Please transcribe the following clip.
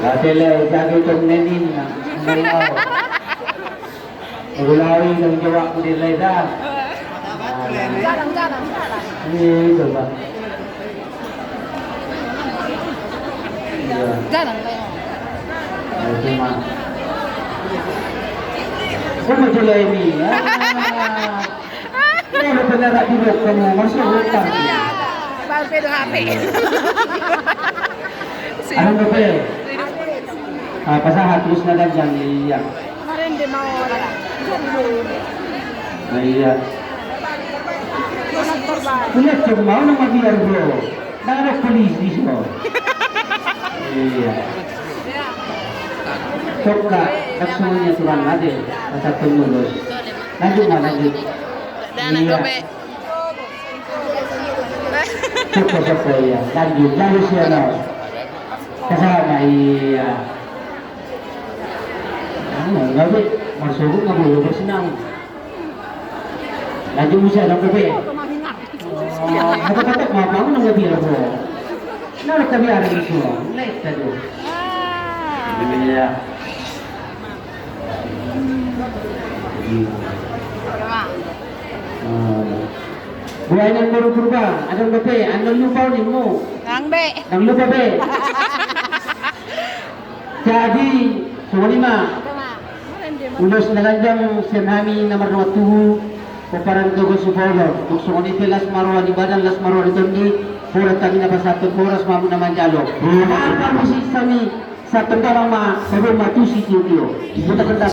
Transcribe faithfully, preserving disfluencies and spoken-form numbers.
Ate le, jaga tong nenin na. Mulai dong jawab ku di leda. Jalan, jalan, jalan. Iya, itu, Pak. Iya. Jalan, Pak. Nah, itu mah. Kok mau jual ini? Ah. Iya, betul, ada di blok kamu. Masuk hutan. Bang Pedro H P. Ada berapa ya? Ah, pasahat terus na ganjang, iya. Kemarin dia mau. Nah, iya. Iya, cuma mau nama biar, bro. Nah, ada polisi, so. Iya. Coba, kan semuanya Tuhan ada, rasa tulus. Lanjut, Mas, lanjut. Iya. Coba, coba, iya. Lanjut, lanjut, ya, no. Kesana, iya. Anu, nggak, Be. Masuk, nggak boleh bersenang. Lanjut, bisa, nggak, Be. Oh, kata-kata, maaf, aku nggak biar, bro. Nah, lo kami ada di sini. Naik, tadi. Iya. Buah ini baru berubah, ada Be, anda lupa nih mu. Nang Be. Nang lupa Be. Jadi, songon i ma. Ulos na ganjang sian hami na mardongan tubu, pomparan Toga Sibolon, tung songon i pe las ma roha ni badan, las ma roha ni tondi, horas hami na pasahathon, horas ma hamu na manjalo. Horas ma musik hami. Satontolang ma, saboto ma tusi tio-tio. Buta kentang.